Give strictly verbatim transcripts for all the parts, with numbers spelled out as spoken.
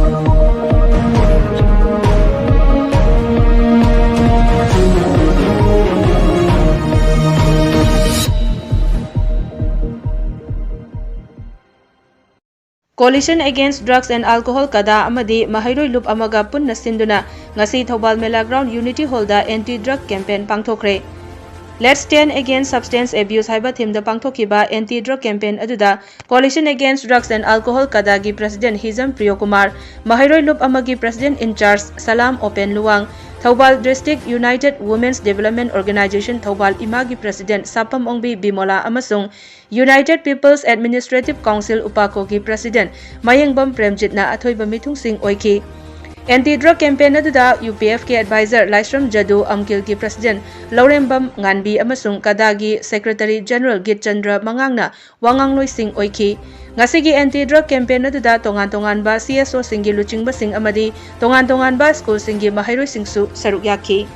Coalition Against Drugs and Alcohol, ꯀꯗꯥ ꯑꯃꯗꯤ ꯃꯍꯩꯔꯣꯏ ꯂꯨꯞ ꯑꯃꯒ ꯄꯨꯟꯅ ꯁꯤꯟꯗꯨꯅ ꯉꯁꯤ ꯊꯧꯕꯥꯜ ꯃꯦꯂꯥ ꯒ꯭ꯔꯥꯎꯟ ꯌꯨꯅꯤꯇꯤ ꯍꯣꯜꯗ ꯑꯦꯟꯇꯤ ꯗ꯭ꯔꯒ ꯀꯦꯝꯄꯦꯟ ꯄꯥꯡꯊꯣꯛꯈ꯭ꯔꯦ꯫ Let's Stand Against Substance Abuse ꯍꯥꯏꯕ ꯊꯤꯝꯗ ꯄꯥꯡꯊꯣꯛꯈꯤꯕ ꯑꯦꯟꯇꯤ ꯗ꯭ꯔꯒ ꯀꯦꯝꯄꯦꯟ ꯑꯗꯨꯗ Coalition Against Drugs and Alcohol, ꯀꯗꯥꯒꯤ ꯄ꯭ꯔꯁꯤꯗꯦꯟꯠ ꯍꯤꯖꯝ ꯄ꯭ꯔꯤꯌꯣꯀꯨꯃꯥꯔ, ꯃꯍꯩꯔꯣꯏ ꯂꯨꯞ ꯑꯃꯒꯤ president in charge Salam Open Luwang, Thoubal district united women's development organisation Thoubal ꯏꯃꯥꯒꯤ ꯄ꯭ꯔꯁꯤꯗꯦꯟꯠ ꯁꯥꯄꯝ ꯑꯣꯡꯕꯤ ꯕꯤꯃꯣꯂꯥ ꯑꯃꯁꯨꯡ United People's Administrative Council, ꯎꯄꯥꯀꯣꯒꯤ ꯄ꯭ꯔꯁꯤꯗꯦꯟꯠ ꯃꯌꯦꯡꯕꯝ ꯄ꯭ꯔꯦꯝꯖꯤꯠꯅ ꯑꯊꯣꯏꯕ ꯃꯤꯊꯨꯡꯁꯤꯡ ꯑꯣꯏꯈꯤ꯫ ꯑꯦꯟꯇꯤ ꯗ꯭ꯔꯒ ꯀꯦꯝꯄꯦꯟ ꯑꯗꯨꯗ U P F K adviser Laishram Jadu, ꯑꯝꯀꯤꯜꯒꯤ ꯄ꯭ꯔꯁꯤꯗꯦꯟꯠ ꯂꯧꯔꯦꯝꯕꯝ ꯉꯥꯟꯕꯤ ꯑꯃꯁꯨꯡ ꯀꯗꯥꯒꯤ ꯁꯦꯀ꯭ꯔꯦꯇꯔꯤ ꯖꯦꯅꯔꯦꯜ ꯒꯤꯠꯆꯟꯗ꯭ꯔ ꯃꯉꯥꯡꯅ ꯋꯥꯉꯥꯡꯂꯣꯏꯁꯤꯡ ꯑꯣꯏꯈꯤ꯫ ꯉꯁꯤꯒꯤ ꯑꯦꯟꯇꯤ ꯗ꯭ꯔꯒ ꯀꯦꯝꯄꯦꯟ ꯑꯗꯨꯗ ꯇꯣꯉꯥꯟ ꯇꯣꯉꯥꯟꯕ ꯁꯤ ꯑꯦꯁ ꯑꯣꯁꯤꯡꯒꯤ ꯂꯨꯆꯤꯡꯕꯁꯤꯡ ꯑꯃꯗꯤ ꯇꯣꯉꯥꯟ ꯇꯣꯉꯥꯟꯕ ꯁ꯭ꯀꯨꯜꯁꯤꯡꯒꯤ ꯃꯍꯩꯔꯣꯏꯁꯤꯡꯁꯨ ꯁꯔꯨꯛ ꯌꯥꯈꯤ꯫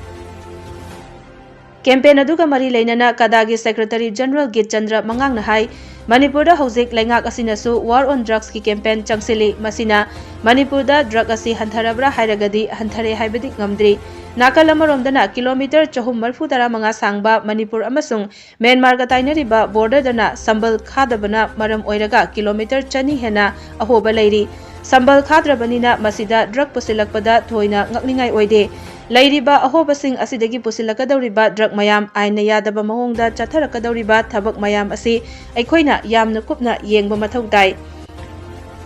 ꯀꯦꯝꯄꯦꯟ ꯑꯗꯨꯒ ꯃꯔꯤ ꯂꯩꯅꯅ ꯀꯗꯥꯒꯤ ꯁꯦꯀ꯭ꯔꯦꯇꯔꯤ ꯖꯦꯅꯔꯦꯜ ꯒꯤꯠꯆꯟꯗ꯭ꯔ ꯃꯉꯥꯡꯅ ꯍꯥꯏ, ꯃꯅꯤꯄꯨꯔꯗ ꯍꯧꯖꯤꯛ ꯂꯩꯉꯥꯛ ꯑꯁꯤꯅꯁꯨ War on Drugsꯀꯤ ꯀꯦꯝꯄꯦꯟ ꯆꯪꯁꯤꯜꯂꯤ꯫ ꯃꯁꯤꯅ ꯃꯅꯤꯄꯨꯔꯗ ꯗ꯭ꯔꯒ ꯑꯁꯤ ꯍꯟꯊꯔꯕ꯭ꯔꯥ ꯍꯥꯏꯔꯒꯗꯤ ꯍꯟꯊꯔꯦ ꯍꯥꯏꯕꯗꯤ ꯉꯝꯗ꯭ꯔꯤ꯫ ꯅꯥꯀꯜ ꯑꯃꯔꯣꯝꯗꯅ ꯀꯤꯂꯣꯃꯤꯇꯔ ꯆꯍꯨꯝ ꯃꯔꯤꯐꯨ ꯇꯔꯥꯃꯉꯥ ꯁꯥꯡꯕ ꯃꯅꯤꯄꯨꯔ ꯑꯃꯁꯨꯡ ꯃ꯭ꯌꯥꯟꯃꯥꯔꯒ ꯇꯥꯏꯅꯔꯤꯕ ꯕꯣꯔꯗꯔꯗꯅ ꯁꯝꯕꯜ ꯈꯥꯗꯕꯅ ꯃꯔꯝ ꯑꯣꯏꯔꯒ ꯀꯤꯂꯣꯃꯤꯇꯔ ꯆꯅꯤ ꯍꯦꯟꯅ ꯑꯍꯣꯕ ꯂꯩꯔꯤ꯫ ꯁꯝꯕꯜ ꯈꯥꯗ꯭ꯔꯕꯅꯤꯅ ꯃꯁꯤꯗ ꯗ꯭ꯔꯒ ꯄꯨꯁꯤꯜꯂꯛꯄꯗ ꯊꯣꯏꯅ ꯉꯛꯅꯤꯡꯉꯥꯏ ꯑꯣꯏꯗꯦ꯫ ꯂꯩꯔꯤꯕ ꯑꯍꯣꯕꯁꯤꯡ ꯑꯁꯤꯗꯒꯤ ꯄꯨꯁꯤꯜꯂꯛꯀꯗꯧꯔꯤꯕ ꯗ꯭ꯔꯒ ꯃꯌꯥꯝ, ꯑꯥꯏꯟꯅ ꯌꯥꯗꯕ ꯃꯑꯣꯡꯗ ꯆꯠꯊꯔꯛꯀꯗꯧꯔꯤꯕ ꯊꯕꯛ ꯃꯌꯥꯝ ꯑꯁꯤ ꯑꯩꯈꯣꯏꯅ ꯌꯥꯝꯅ ꯀꯨꯞꯅ ꯌꯦꯡꯕ ꯃꯊꯧ ꯇꯥꯏ꯫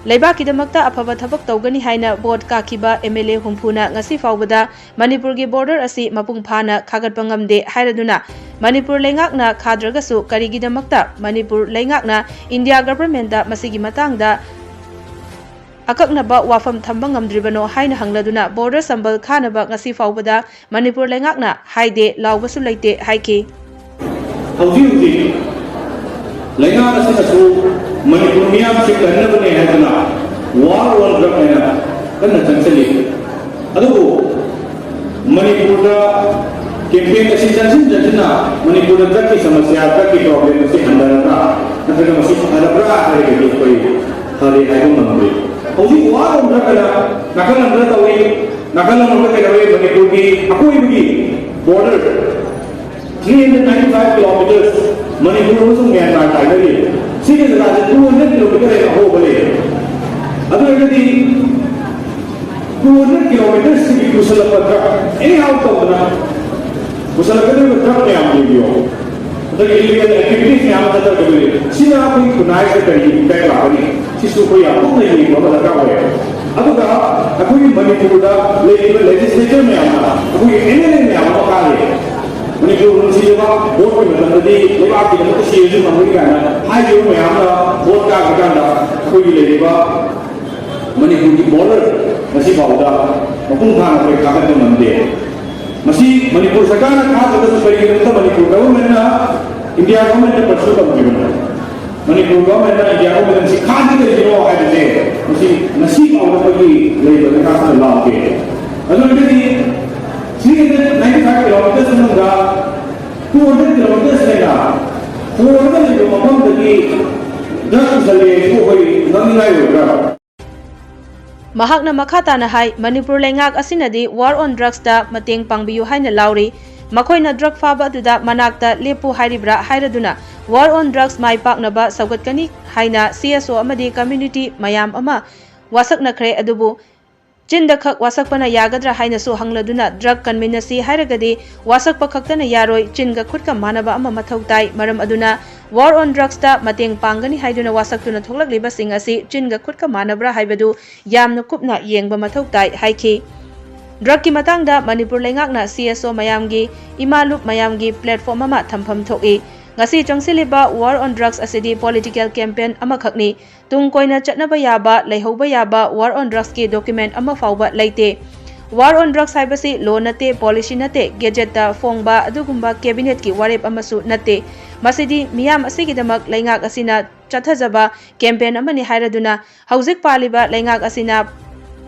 ꯂꯩꯕꯥꯛꯀꯤꯗꯃꯛꯇ ꯑꯐꯕ ꯊꯕꯛ ꯇꯧꯒꯅꯤ ꯍꯥꯏꯅ ꯚꯣꯠ ꯀꯥꯈꯤꯕ ꯑꯦꯝ ꯑꯦꯜ ꯑꯦ ꯍꯨꯝꯐꯨꯅ ꯉꯁꯤ ꯐꯥꯎꯕꯗ ꯃꯅꯤꯄꯨꯔꯒꯤ ꯕꯣꯔꯗꯔ ꯑꯁꯤ ꯃꯄꯨꯡ ꯐꯥꯅ ꯈꯥꯒꯠꯄ ꯉꯝꯗꯦ ꯍꯥꯏꯔꯗꯨꯅ ꯃꯅꯤꯄꯨꯔ ꯂꯩꯉꯥꯛꯅ ꯈꯥꯗ꯭ꯔꯒꯁꯨ ꯀꯔꯤꯒꯤꯗꯃꯛꯇ ꯃꯅꯤꯄꯨꯔ ꯂꯩꯉꯥꯛꯅ ꯏꯟꯗꯤꯌꯥ ꯒꯚꯔꯟꯃꯦꯟꯠꯇ ꯃꯁꯤꯒꯤ ꯃꯇꯥꯡꯗ ꯑꯀꯛꯅꯕ ꯋꯥꯐꯝ ꯊꯝꯕ ꯉꯝꯗ꯭ꯔꯤꯕꯅꯣ ꯍꯥꯏꯅ ꯍꯪꯂꯗꯨꯅ ꯕꯣꯔꯗꯔ ꯁꯝꯕꯜ ꯈꯥꯅꯕ ꯉꯁꯤ ꯐꯥꯎꯕꯗ ꯃꯅꯤꯄꯨꯔ ꯂꯩꯉꯥꯛꯅ ꯍꯥꯏꯗꯦ ꯂꯥꯎꯕꯁꯨ ꯂꯩꯇꯦ ꯍꯥꯏꯈꯤ꯫ ꯍꯧꯖꯤꯛ ꯍꯧꯖꯤꯛ ꯂꯩꯉꯥꯛ ꯑꯁꯤꯅꯁꯨ ꯃꯅꯤꯄꯨꯔ ꯃꯤꯌꯥꯝꯁꯤ ꯀꯟꯅꯕꯅꯦ ꯍꯥꯏꯗꯨꯅ War on Drug ꯍꯥꯏꯅ ꯀꯟꯅ ꯆꯪꯁꯤꯜꯂꯤ꯫ ꯑꯗꯨꯕꯨ ꯃꯅꯤꯄꯨꯔꯗ ꯀꯦꯝꯄꯦꯟ ꯑꯁꯤ ꯆꯪꯁꯤꯟ ꯆꯪꯁꯤꯟꯅ ꯃꯅꯤꯄꯨꯔꯗ ꯗ꯭ꯔꯒꯀꯤ ꯁꯃꯁ꯭ꯌꯥ, ꯗ꯭ꯔꯒꯀꯤ ꯄ꯭ꯔꯣꯕ꯭ꯂꯦꯝ ꯑꯁꯤ ꯍꯟꯊꯔꯕ꯭ꯔꯥ ꯅꯠꯇ꯭ꯔꯒ ꯃꯁꯤ ꯐꯔꯕ꯭ꯔꯥ ꯍꯥꯏꯔꯒꯗꯤ ꯑꯩꯈꯣꯏ ꯐꯔꯦ ꯍꯥꯏꯕ ꯉꯝꯗꯦ꯫ ꯍꯧꯖꯤꯛ ꯋꯥꯔ ꯑꯣꯟꯗ꯭ꯔꯒꯅ ꯅꯥꯀꯜ ꯑꯃꯗ ꯇꯧꯏ, ꯅꯥꯀꯜ ꯑꯃꯗ ꯀꯩꯗꯧꯏ? ꯃꯅꯤꯄꯨꯔꯒꯤ ꯑꯀꯣꯏꯕꯒꯤ border three hundred ninety five kilometers Manipur ꯑꯃꯁꯨꯡ ꯃ꯭ꯌꯥꯟꯃꯥꯔ ꯇꯥꯏꯅꯔꯤ꯫ ꯁꯤꯒꯤ ꯖꯒꯥꯁꯦ two hundred kilometer ꯍꯦꯟꯅ ꯑꯍꯣꯕ ꯂꯩ꯫ ꯑꯗꯨ ꯑꯣꯏꯔꯒꯗꯤ two hundred kilometers ꯁꯤꯒꯤ ꯄꯨꯁꯜꯂꯛꯄ ꯗ꯭ꯔꯒ ꯑꯦꯅꯤ ꯍꯥꯎ ꯇꯧꯗꯅ ꯄꯨꯁꯜꯂꯛꯀꯗꯧꯔꯤꯕ ꯗ꯭ꯔꯒ ꯃꯌꯥꯝ ꯌꯦꯡꯕꯤꯌꯣ꯫ ꯑꯗꯒꯤ ꯏꯂꯤꯒꯦꯜ ꯑꯦꯛꯇꯤꯚꯤꯇꯤꯁ ꯃꯌꯥꯝ ꯑꯃ ꯆꯠꯊꯔꯛꯀꯗꯣꯏꯅꯤ꯫ ꯁꯤꯅ ꯑꯩꯈꯣꯏꯒꯤ ꯈꯨꯟꯅꯥꯏꯁꯤꯗ ꯀꯔꯤ ꯏꯝꯄꯦꯛ ꯂꯥꯛꯀꯅꯤ? ꯁꯤꯁꯨ ꯑꯩꯈꯣꯏ ꯌꯥꯝ ꯀꯨꯞꯅ ꯌꯦꯡꯕ ꯑꯃ ꯗꯔꯀꯥꯔ ꯑꯣꯏ꯫ ꯑꯗꯨꯒ ꯑꯩꯈꯣꯏꯒꯤ ꯃꯅꯤꯄꯨꯔꯗ ꯂꯩꯔꯤꯕ ꯂꯦꯖꯤꯁꯂꯦꯆꯔ ꯃꯌꯥꯝꯅ, ꯑꯩꯈꯣꯏꯒꯤ ꯑꯦꯝ ꯑꯦꯜ ꯑꯦ ꯃꯌꯥꯝ ꯑꯃ ꯀꯥꯔꯦ꯫ ꯃꯅꯤꯄꯨꯔ ꯅꯨꯡꯁꯤꯖꯕ ꯚꯣꯠꯀꯤ ꯃꯇꯝꯗꯗꯤ ꯂꯩꯕꯥꯛꯀꯤꯗꯃꯛꯇ ꯁꯤꯔꯁꯨ ꯉꯝꯒꯅꯤ ꯀꯥꯏꯅ ꯍꯥꯏꯈꯤꯕ ꯃꯌꯥꯝꯅ ꯚꯣꯠ ꯀꯥꯈ꯭ꯔꯀꯥꯟꯗ ꯑꯩꯈꯣꯏꯒꯤ ꯂꯩꯔꯤꯕ ꯃꯅꯤꯄꯨꯔꯒꯤ ꯕꯣꯔꯗꯔ ꯉꯁꯤ ꯐꯥꯎꯗ ꯃꯄꯨꯡ ꯐꯥꯅ ꯑꯩꯈꯣꯏ ꯈꯥꯒꯠꯄ ꯉꯝꯗꯦ꯫ ꯃꯁꯤ ꯃꯅꯤꯄꯨꯔ ꯁꯔꯀꯥꯔꯅ ꯈꯥꯗ꯭ꯔꯒꯁꯨ ꯀꯔꯤꯒꯤꯗꯃꯛꯇ ꯃꯅꯤꯄꯨꯔ ꯒꯚꯔꯟꯃꯦꯟꯠꯅ ꯏꯟꯗꯤꯌꯥ ꯒꯚꯔꯟꯃꯦꯟꯠꯇ ꯄꯔꯁꯨ ꯇꯧꯗ꯭ꯔꯤꯕꯅꯣ? ꯃꯅꯤꯄꯨꯔ ꯒꯚꯔꯟꯃꯦꯟꯠꯅ ꯏꯟꯗꯤꯌꯥ ꯒꯚꯔꯟꯃꯦꯟꯠ ꯑꯁꯤ ꯈꯥꯗ꯭ꯔꯤꯕꯅꯣ ꯍꯥꯏꯕꯁꯦ ꯃꯁꯤ ꯉꯁꯤ ꯐꯥꯎꯕ ꯑꯩꯈꯣꯏꯒꯤ ꯂꯩꯕ ꯂꯩꯉꯥꯛꯁꯤꯅ ꯂꯥꯎꯗꯦ꯫ ꯑꯗꯨ ꯑꯣꯏꯔꯒꯗꯤ three hundred ninety five kilometers ꯃꯅꯨꯡꯗ two hundred kilometers ꯍꯦꯟꯅ ꯍꯣꯔꯒ ꯂꯩꯕ ꯃꯐꯝꯗꯒꯤ ꯗ꯭ꯔꯒ ꯄꯨꯁꯜꯂꯦ ꯍꯥꯏꯁꯤꯕꯨ ꯑꯩꯈꯣꯏ ꯉꯛꯅꯤꯡꯉꯥꯏ ꯑꯣꯏꯕ꯭ꯔꯥ? ꯃꯍꯥꯛꯅ ꯃꯈꯥ ꯇꯥꯅ ꯍꯥꯏ, ꯃꯅꯤꯄꯨꯔ ꯂꯩꯉꯥꯛ ꯑꯁꯤꯅꯗꯤ ꯋꯥꯔ ꯑꯣꯟ ꯗ꯭ꯔꯒꯁꯇ ꯃꯇꯦꯡ ꯄꯥꯡꯕꯤꯌꯨ ꯍꯥꯏꯅ ꯂꯥꯎꯔꯤ꯫ ꯃꯈꯣꯏꯅ ꯗ꯭ꯔꯒ ꯐꯥꯕ ꯑꯗꯨꯗ ꯃꯅꯥꯛꯇ ꯂꯦꯞꯄꯨ ꯍꯥꯏꯔꯤꯕ꯭ꯔꯥ ꯍꯥꯏꯔꯗꯨꯅ ꯋꯥꯔ ꯑꯣꯟ ꯗ꯭ꯔꯒꯁ ꯃꯥꯏ ꯄꯥꯛꯅꯕ ꯁꯧꯒꯠꯀꯅꯤ ꯍꯥꯏꯅ ꯁꯤ ꯑꯦꯁ ꯑꯣ ꯑꯃꯗꯤ ꯀꯝꯃ꯭ꯌꯨꯅꯤꯇꯤ ꯃꯌꯥꯝ ꯑꯃ ꯋꯥꯁꯛꯅꯈ꯭ꯔꯦ꯫ ꯑꯗꯨꯕꯨ ꯆꯤꯟꯗ ꯈꯛ ꯋꯥꯁꯛꯄꯅ ꯌꯥꯒꯗ꯭ꯔꯥ ꯍꯥꯏꯅꯁꯨ ꯍꯪꯂꯗꯨꯅ ꯗ꯭ꯔꯒ ꯀꯟꯃꯤꯟꯅꯁꯤ ꯍꯥꯏꯔꯒꯗꯤ ꯋꯥꯁꯛꯄ ꯈꯛꯇꯅ ꯌꯥꯔꯣꯏ, ꯆꯤꯟꯒ ꯈꯨꯠꯀ ꯃꯥꯟꯅꯕ ꯑꯃ ꯃꯊꯧ ꯇꯥꯏ꯫ ꯃꯔꯝ ꯑꯗꯨꯅ ꯋꯥꯔ ꯑꯣꯟ ꯗ꯭ꯔꯒꯁꯇ ꯃꯇꯦꯡ ꯄꯥꯡꯒꯅꯤ ꯍꯥꯏꯗꯨꯅ ꯋꯥꯁꯛꯇꯨꯅ ꯊꯣꯛꯂꯛꯂꯤꯕꯁꯤꯡ ꯑꯁꯤ ꯆꯤꯟꯒ ꯈꯨꯠꯀ ꯃꯥꯟꯅꯕ꯭ꯔꯥ ꯍꯥꯏꯕꯗꯨ ꯌꯥꯝꯅ ꯀꯨꯞꯅ ꯌꯦꯡꯕ ꯃꯊꯧ ꯇꯥꯏ ꯍꯥꯏꯈꯤ꯫ ꯗ꯭ꯔꯒꯀꯤ ꯃꯇꯥꯡꯗ ꯃꯅꯤꯄꯨꯔ ꯂꯩꯉꯥꯛꯅ ꯁꯤ ꯑꯦꯁ ꯑꯣ ꯃꯌꯥꯝꯒꯤ, ꯏꯃꯥ ꯂꯨꯞ ꯃꯌꯥꯝꯒꯤ platform ꯑꯃ ꯊꯝꯐꯝ ꯊꯣꯛꯏ꯫ ꯉꯁꯤ ꯆꯪꯁꯤꯜꯂꯤꯕ ꯋꯥꯔ ꯑꯣꯟ ꯗ꯭ꯔꯒꯁ ꯑꯁꯤꯗꯤ political campaign ꯑꯃꯈꯛꯅꯤ꯫ ꯇꯨꯡ ꯀꯣꯏꯅ ꯆꯠꯅꯕ ꯌꯥꯕ, ꯂꯩꯍꯧꯕ ꯌꯥꯕ ꯋꯥꯔ ꯑꯣꯟ ꯗ꯭ꯔꯒꯁꯀꯤ document ꯑꯃ ꯐꯥꯎꯕ ꯂꯩꯇꯦ꯫ ꯋꯥꯔ ꯑꯣꯟ ꯗ꯭ꯔꯒꯁ ꯍꯥꯏꯕꯁꯤ law ꯅꯠꯇꯦ, policy ꯅꯠꯇꯦ, gazetteꯇ ꯐꯣꯡꯕ ꯑꯗꯨꯒꯨꯝꯕ cabinetꯀꯤ ꯋꯥꯔꯦꯞ ꯑꯃꯁꯨ ꯅꯠꯇꯦ꯫ ꯃꯁꯤꯗꯤ ꯃꯤꯌꯥꯝ ꯑꯁꯤꯒꯤꯗꯃꯛ ꯂꯩꯉꯥꯛ ꯑꯁꯤꯅ ꯆꯠꯊꯖꯕ campaign ꯑꯃꯅꯤ ꯍꯥꯏꯔꯗꯨꯅ ꯍꯧꯖꯤꯛ ꯄꯥꯜꯂꯤꯕ ꯂꯩꯉꯥꯛ ꯑꯁꯤꯅ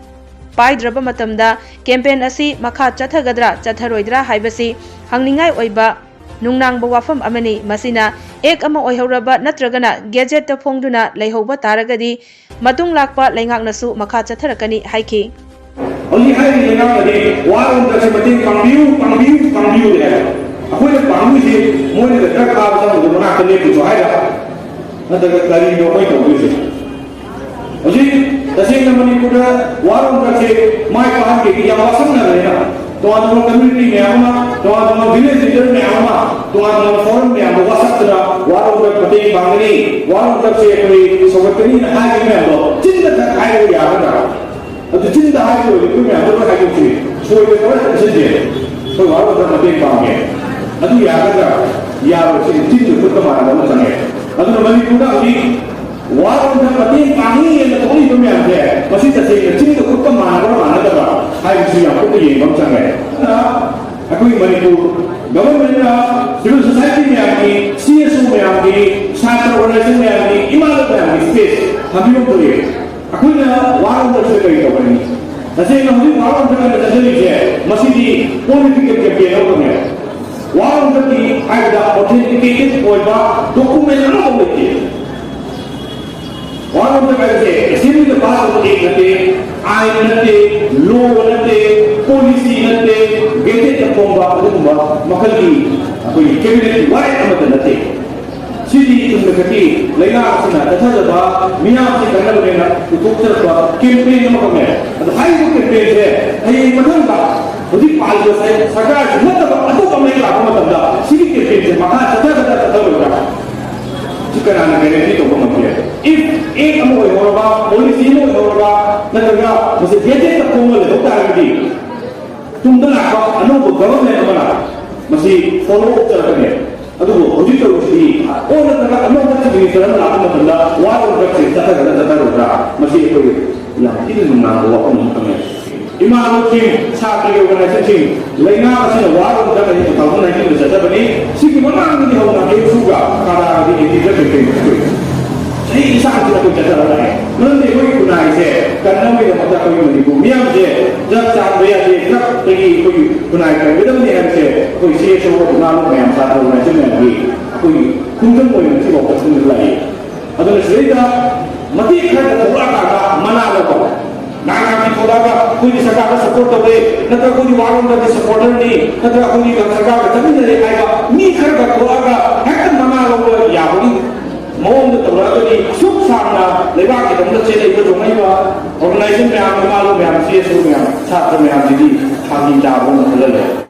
ꯄꯥꯏꯗ꯭ꯔꯕ ꯃꯇꯝꯗ campaign ꯑꯁꯤ ꯃꯈꯥ ꯆꯠꯊꯒꯗ꯭ꯔꯥ, ꯆꯠꯊꯔꯣꯏꯗ꯭ꯔꯥ ꯍꯥꯏꯕꯁꯤ ꯍꯪꯅꯤꯡꯉꯥꯏ ꯑꯣꯏꯕ ꯅꯨꯡꯅꯥꯡꯕ ꯋꯥꯐꯝ ꯑꯃꯅꯤ꯫ ꯃꯁꯤꯅ ꯑꯦꯛ ꯑꯃ ꯑꯣꯏꯍꯧꯔꯕ ꯅꯠꯇ꯭ꯔꯒꯅ ꯒꯦꯖꯦꯠꯇ ꯐꯣꯡꯗꯨꯅ ꯂꯩꯍꯧꯕ ꯇꯥꯔꯒꯗꯤ ꯃꯇꯨꯡ ꯂꯥꯛꯄ ꯂꯩꯉꯥꯛꯅꯁꯨ ꯃꯈꯥ ꯆꯠꯊꯔꯛꯀꯅꯤ ꯍꯥꯏꯈꯤ꯫ ꯍꯧꯖꯤꯛ ꯍꯥꯏꯔꯤꯕ ꯂꯩꯉꯥꯛꯅꯗꯤ ꯋꯥꯔꯣꯝꯗꯁꯨ ꯃꯇꯦꯡ ꯄꯥꯡꯕꯤꯌꯨ, ꯄꯥꯡꯕꯤꯌꯨ, ꯄꯥꯡꯕꯤꯌꯨ ꯍꯥꯏ꯫ ꯑꯩꯈꯣꯏꯅ ꯄꯥꯡꯕꯤꯁꯤ ꯃꯣꯏꯅ ꯗꯔꯀꯥꯔ ꯇꯥꯕ ꯆꯪꯕꯗꯣ ꯃꯅꯥꯛꯇ ꯂꯦꯞꯄꯨꯁꯨ ꯍꯥꯏꯔ, ꯅꯠꯇ꯭ꯔꯒ ꯀꯔꯤꯅꯣ ꯑꯩꯈꯣꯏ ꯇꯧꯗꯣꯏꯁꯦ? ꯍꯧꯖꯤꯛ ꯇꯁꯦꯡꯅ ꯃꯅꯤꯄꯨꯔꯗ ꯋꯥꯔꯣꯝꯗꯁꯦ ꯃꯥꯏ ꯄꯥꯛꯍꯟꯒꯦꯗꯤ ꯌꯥꯝ ꯋꯥꯁꯛꯅꯔꯦꯅ꯫ ꯇꯣꯉꯥꯟ ꯇꯣꯉꯥꯟꯕ ꯀꯝꯃ꯭ꯌꯨꯅꯤꯇꯤ ꯃꯌꯥꯝ ꯑꯃ, ꯇꯣꯉꯥꯟ ꯇꯣꯉꯥꯟꯕ ꯚꯤꯂꯦꯖ ꯂꯤꯗꯔ ꯃꯌꯥꯝ ꯑꯃ, ꯇꯣꯉꯥꯟ ꯇꯣꯉꯥꯟꯕ ꯐꯣꯔꯝ ꯃꯌꯥꯝꯗ ꯋꯥꯁꯛꯇꯅ ꯋꯥꯔꯣꯝꯗ ꯃꯇꯦꯡ ꯄꯥꯡꯒꯅꯤ, ꯋꯥꯔꯣꯝꯗꯁꯦ ꯑꯩꯈꯣꯏ ꯁꯧꯒꯠꯀꯅꯤꯅ ꯍꯥꯏꯔꯤꯕ ꯃꯌꯥꯝꯗꯣ ꯆꯤꯟꯗ ꯈꯛ ꯍꯥꯏꯔꯒ ꯌꯥꯒꯗ꯭ꯔꯥ? ꯑꯗꯨ ꯆꯤꯟꯗ ꯍꯥꯏꯕ ꯑꯣꯏꯔꯗꯤ ꯑꯩꯈꯣꯏ ꯃꯌꯥꯝꯗ ꯂꯣꯏ ꯍꯥꯏꯗꯣꯛꯁꯤ, ꯁꯣꯏꯗ ꯂꯣꯏ ꯍꯥꯏꯗꯣꯛꯁꯤꯟꯁꯦ, ꯑꯩꯈꯣꯏ ꯋꯥꯔꯣꯝꯗ ꯃꯇꯦꯡ ꯄꯥꯡꯒꯦ꯫ ꯑꯗꯨ ꯌꯥꯒꯗ꯭ꯔꯥ? ꯌꯥꯔꯣꯏ꯫ ꯁꯤ ꯆꯤꯟꯗ ꯈꯨꯠꯇ ꯃꯥꯟꯅꯕ ꯑꯃ ꯆꯪꯉꯦ꯫ ꯑꯗꯨꯅ ꯃꯅꯤꯄꯨꯔꯗ ꯍꯧꯖꯤꯛ ꯋꯥꯔꯣꯝꯗ ꯃꯇꯦꯡ ꯄꯥꯡꯉꯤ ꯍꯥꯏꯅ ꯊꯣꯛꯂꯤꯕ ꯃꯌꯥꯝꯁꯦ, ꯃꯁꯤ ꯇꯁꯦꯡꯅ ꯆꯤꯟꯗ ꯈꯨꯠꯇ ꯃꯥꯟꯅꯕ꯭ꯔꯥ ꯃꯥꯟꯅꯗꯕ꯭ꯔꯥ ꯍꯥꯏꯕꯁꯤ ꯌꯥꯝ ꯀꯨꯞꯅ ꯌꯦꯡꯕ ꯑꯃ ꯆꯪꯉꯦ꯫ ꯑꯗꯨꯅ ꯑꯩꯈꯣꯏ ꯃꯅꯤꯄꯨꯔ ꯒꯚꯔꯟꯃꯦꯟꯠꯅ, ꯁꯤꯚꯤꯜ ꯁꯣꯁꯥꯏꯇꯤ ꯃꯌꯥꯝꯒꯤ, ꯁꯤ ꯑꯦꯁ ꯑꯣ ꯃꯌꯥꯝꯒꯤ, ꯁꯥꯇ꯭ꯔ ꯑꯣꯔꯒꯅꯥꯏꯖꯦꯁꯟ ꯃꯌꯥꯝꯒꯤ, ꯏꯃꯥ ꯂꯩꯕꯥꯛ ꯃꯌꯥꯝꯒꯤ ꯁ꯭ꯄꯦꯁ ꯊꯝꯕꯤꯕ ꯑꯃ ꯊꯣꯛꯑꯦ꯫ ꯑꯩꯈꯣꯏꯅ ꯋꯥꯔꯣꯝꯗꯁꯤꯗ ꯀꯔꯤ ꯇꯧꯒꯅꯤ? ꯇꯁꯦꯡꯅ ꯍꯧꯖꯤꯛ ꯋꯥꯔꯣꯝꯗ ꯆꯠꯅꯔꯤꯁꯦ, ꯃꯁꯤꯗꯤ ꯄꯣꯂꯤꯇꯤꯀꯦꯜ ꯀꯦꯝꯄꯦꯟ ꯑꯃꯈꯛꯅꯦ꯫ ꯋꯥꯔꯣꯝꯗꯒꯤ ꯍꯥꯏꯕꯗ ꯑꯣꯊꯦꯟꯇꯤꯀꯦꯇꯦꯠ ꯑꯣꯏꯕ ꯗꯣꯀꯨꯃꯦꯟ ꯑꯃꯐꯥꯎ ꯂꯩꯇꯦ꯫ ꯋꯥꯔꯣꯝꯗ ꯍꯥꯏꯕꯁꯦ ꯑꯦꯁꯦꯝꯕ꯭ꯂꯤꯗ ꯄꯥꯁ ꯇꯧꯕ ꯑꯦꯛ ꯅꯠꯇꯦ, ꯑꯥꯏꯟ ꯅꯠꯇꯦ, ꯂꯣ ꯅꯠꯇꯦ, ꯄꯣꯂꯤꯁꯤ ꯅꯠꯇꯦ, ꯒꯦꯖꯦꯠꯇ ꯐꯣꯡꯕ ꯑꯗꯨꯒꯨꯝꯕ ꯃꯈꯜꯒꯤ ꯑꯩꯈꯣꯏꯒꯤ ꯀꯦꯕꯤꯅꯦꯠꯀꯤ ꯋꯥꯔꯦꯞ ꯑꯃꯠꯇ ꯅꯠꯇꯦ꯫ ꯁꯤꯗꯤ ꯆꯨꯝꯅ ꯈꯛꯀꯤ ꯂꯩꯉꯥꯛ ꯑꯁꯤꯅ ꯆꯠꯊꯖꯕ ꯃꯤꯌꯥꯝꯁꯤ ꯀꯟꯅꯕꯅꯦꯅ ꯄꯨꯊꯣꯛꯆꯔꯛꯄ ꯀꯦꯝꯄꯦꯟ ꯑꯃꯈꯛꯅꯦ꯫ ꯑꯗꯣ ꯍꯥꯏꯔꯤꯕ ꯀꯦꯝꯄꯦꯟꯁꯦ ꯍꯌꯦꯡ ꯃꯊꯪꯗ ꯍꯧꯖꯤꯛ ꯄꯥꯜꯂꯤꯕ ꯁꯔ-, ꯁꯔꯀꯥꯔꯁꯤ ꯅꯠꯇꯕ ꯑꯇꯣꯞꯄ ꯑꯃ ꯍꯦꯛ ꯂꯥꯛꯄ ꯃꯇꯝꯗ ꯁꯤꯒꯤ ꯀꯦꯝꯄꯦꯟꯁꯦ ꯃꯈꯥ ꯆꯠꯊꯒꯗ꯭ꯔꯥ ꯆꯠꯊꯔꯣꯏꯗ꯭ꯔꯥ? ꯁꯤ ꯀꯅꯥꯅ ꯒꯦꯔꯦꯟꯇꯤ ꯇꯧꯕ ꯉꯝꯒꯦ? If ꯑꯦꯛ ꯑꯃ ꯑꯣꯏꯍꯧꯔꯕ, ꯄꯣꯂꯤꯁꯤ ꯑꯃ ꯑꯣꯏꯍꯧꯔꯕ, ꯅꯠꯇ꯭ꯔꯒ ꯃꯁꯤ ꯒꯦꯖꯦꯠꯇ ꯐꯣꯡꯉ ꯂꯩꯍꯧ ꯇꯥꯔꯒꯗꯤ ꯇꯨꯡꯗ ꯂꯥꯛꯄ ꯑꯅꯧꯕ ꯒꯚꯔꯟꯃꯦꯟꯠ ꯑꯃꯅ ꯃꯁꯤ ꯐꯣꯂꯣ ꯑꯞ ꯇꯧꯔꯛꯀꯅꯤ꯫ ꯑꯗꯨꯕꯨ ꯍꯧꯖꯤꯛ ꯇꯧꯔꯤꯁꯤꯗꯤ ꯑꯣ ꯅꯠꯇ꯭ꯔꯒ ꯑꯅꯧꯕ ꯆꯤꯐ ꯃꯤꯅꯤꯁꯇꯔ ꯑꯃ ꯂꯥꯛꯄ ꯃꯇꯝꯗ ꯋꯥ ꯂꯧꯔꯛꯁꯦ ꯆꯠꯊꯒꯗ꯭ꯔꯥ ꯆꯠꯊꯔꯣꯏꯗ꯭ꯔꯥ? ꯃꯁꯤ ꯑꯩꯈꯣꯏ ꯌꯥꯝ ꯊꯤꯅ ꯅꯨꯡꯅꯥꯡꯕ ꯋꯥꯐꯝ ꯑꯃ ꯊꯝꯃꯦ꯫ ꯏꯃꯥꯟꯅꯕꯁꯤꯡ, ꯁꯥꯇ꯭ꯔꯒꯤ ꯑꯣꯔꯒꯅꯥꯏꯖꯦꯁꯟꯁꯤꯡ, ꯂꯩꯉꯥꯛ ꯑꯁꯤꯅ ꯋꯥꯔꯣꯝꯗ ꯀꯔꯤ ꯇꯨ ꯊꯥꯎꯖꯟ ꯅꯥꯏꯟꯇꯤꯟꯗ ꯆꯠꯆꯕꯅꯤ꯫ ꯁꯤꯒꯤ ꯃꯃꯥꯡꯗꯒꯤ ꯍꯧꯅ ꯑꯦꯞꯁꯨꯒ ꯀꯅꯥꯒꯗꯤ ꯑꯦꯟꯇꯤ ꯗ꯭ꯔꯒ ꯀꯦꯝꯄꯦꯟ ꯆꯠꯊꯔꯤ꯫ ꯆꯍꯤ ꯂꯤꯁꯥꯡꯁꯤꯗ ꯑꯩꯈꯣꯏ ꯆꯠꯊꯔ ꯂꯥꯛꯑꯦ꯫ ꯃꯔꯝꯗꯤ ꯑꯩꯈꯣꯏꯒꯤ ꯈꯨꯟꯅꯥꯏ ꯁꯦ ꯀꯟꯅꯕꯒꯤꯗꯃꯛꯇ ꯑꯩꯈꯣꯏꯒꯤ ꯃꯅꯤꯄꯨꯔ ꯃꯤꯌꯥꯝꯁꯦ ꯆꯞ ꯆꯥꯟꯕ ꯌꯥꯗꯦ, ꯅꯞꯇꯒꯤ ꯑꯩꯈꯣꯏꯒꯤ ꯈꯨꯟꯅꯥꯏ ꯀꯟꯒꯗꯕꯅꯤ ꯍꯥꯏꯕꯁꯦ ꯑꯩꯈꯣꯏ ꯁꯤ ꯑꯦꯁ ꯑꯣ ꯃꯌꯥꯝ, ꯁꯥꯇ꯭ꯔ ꯑꯣꯔꯒꯅꯥꯏꯖꯦꯁꯟ ꯃꯌꯥꯝꯒꯤ ꯑꯩꯈꯣꯏꯒꯤ ꯈꯣꯡꯖꯪ ꯑꯣꯏꯅ ꯉꯁꯤꯐꯥꯎꯕ ꯈꯣꯡꯖꯪ ꯂꯥꯛꯏ꯫ ꯑꯗꯨꯅ ꯁꯤꯗꯩꯗ ꯃꯇꯦꯛ ꯈꯔ ꯊꯣꯛꯂꯛꯑꯀꯥꯟꯗ ꯃꯅꯥ ꯂꯧꯕ, ꯅꯍꯥꯟ ꯊꯣꯛꯂꯛꯑꯒ ꯑꯩꯈꯣꯏꯒꯤ ꯁꯔꯀꯥꯔꯗ ꯁꯞꯄꯣꯔꯠ ꯇꯧꯋꯦ, ꯅꯠꯇ꯭ꯔꯒ ꯑꯩꯈꯣꯏꯒꯤ ꯋꯥꯔꯣꯝꯗꯗꯤ ꯁꯞꯄꯣꯔꯇꯔꯅꯤ, ꯅꯠꯇ꯭ꯔꯒ ꯑꯩꯈꯣꯏꯒꯤ ꯁꯔꯀꯥꯔꯒ ꯆꯠꯃꯤꯟꯅꯔꯦ ꯍꯥꯏꯕ ꯃꯤ ꯈꯔꯒ ꯊꯣꯛꯂꯛꯑꯒ ꯍꯦꯛꯇ ꯃꯅꯥ ꯂꯧꯕ ꯌꯥꯕꯒꯤ ꯃꯑꯣꯡꯗ ꯇꯧꯔꯛꯑꯒꯗꯤ, ꯑꯁꯨꯛ ꯁꯥꯡꯅ ꯂꯩꯕꯥꯛꯀꯤꯗꯃꯛꯇ ꯆꯦꯜꯂꯛꯏꯕ ꯆꯣꯡꯂꯛꯏꯕ ꯑꯣꯔꯒꯅꯥꯏꯖꯦꯁꯟ ꯃꯌꯥꯝ, ꯏꯃꯥꯂꯣꯟ ꯃꯌꯥꯝ, ꯁꯤ ꯑꯦꯁ ꯑꯣ ꯃꯌꯥꯝ, ꯁꯥꯇ꯭ꯔ ꯃꯌꯥꯝꯁꯤꯗꯤ ꯐꯥꯒꯤ ꯇꯥꯕ ꯑꯃ ꯈꯜꯍꯜꯂꯦ꯫